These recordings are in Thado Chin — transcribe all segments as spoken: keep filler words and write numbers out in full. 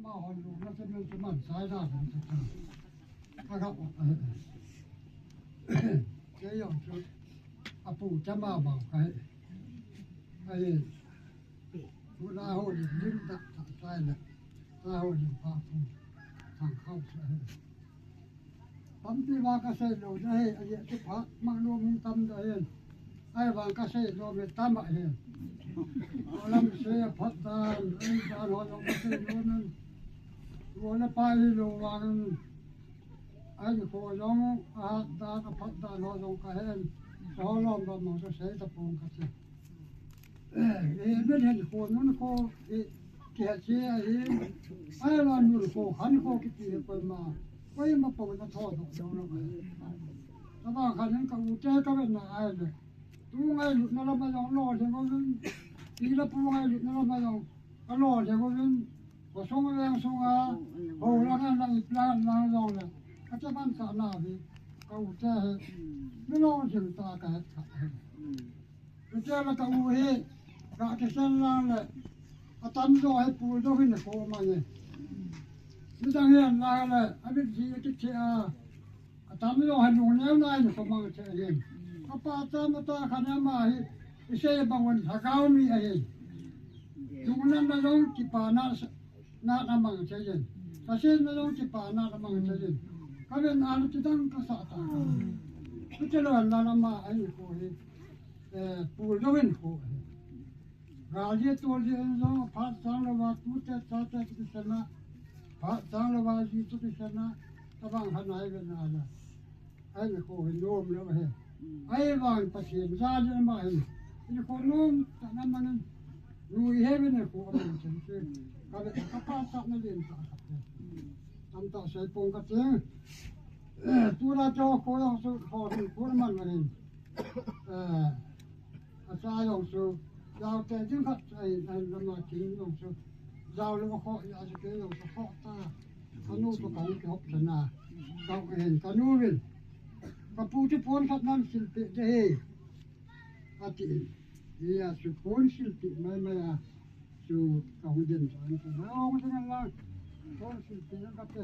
Hon lu na se men se man sai da kan se ta. Ka ga wa. Ke yong chu. A pu cha ma ba ka he. Ai. Lu na ho lim lim ta ta sai le. Na ho lim pa pu. Thang khau sai. Tampi vang ka sei lou na hi, a, tu phat mang lou hung tam da hin. Ai vang ka sei lou me tam a hin. Alam sei a phat dan, ai dan ho lou ka sei lou nan. Lou na pa hi lou vang. Ai ni ko lou, a hat dan, a phat dan ho lou ka hin. Sa ho lou ba mang ka sei ta pong ka sei. Eh, eh, men hen ko, nun ko, eh, kia che, eh, ai la nun ko, han ko kiti he ko ma. Koima po na tho do, do lo. Tabang khan ka u te ka ven na ai le. Tu ngailut na la ma jong lo le ko ven. Ti la pu ngailut na la ma jong. Ka lo le ko ven. Ko song leng song a. Ho la ngan la i plan la jong le. Ka che ban sa na vi. Ka u te he. Mi lo jing ta ka he. Ka che la ka u hi, ka kisen lang le, a tam jo hi pu jo hin ko ma nge. Mi dang hian la le, a bit ji ki che a, a tam jo hi lung neu nai ni ko mang che hin. Ka pa ta ma ta khan ama hi, i sei bang wan thagau mi a hin. Lung nan na jong ki pa na sa, na na mang che yin. Ka sin na jong ki pa na na mang che yin. Ka ven a lu ki dang ka sa ta. Ku che lo na na ma ai ni ko hi. Eh, pu lo ven ko. Ga ye to ye en lo, phat sang lo wa tu te cha te ki sana. Phat sang lo wa ji tu ki sana. Tabang han ai ven a la. Ai ni ko hin nom lo he. Ai vang Pathen ja le ma he. Ni ko nom ta na ma nan. Nu he ve ni ko ma chen che. Ka ve ka pa sa na len ta ka. Tam ta sai pong ka che. Tu la cho ko yong su ko hin ko man ma len. Eh, a cha yong su. Jao te jing khat ai, ai lama king yong su. Jao lo ko ya su ke yong su ko ta. Ka nu pa kong ki hop chana. Ka u hen ka nu vin. Ka pu ti phone khat nan sil pe de he. A ti. Iya su phone sil pe mai mai a. Su ka hung den sa ni sa. Hung den la. Phone sil pe ka pe.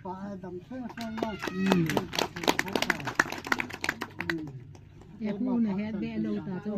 Pa dam sen sen la. Ka pu na het be lo ta cho.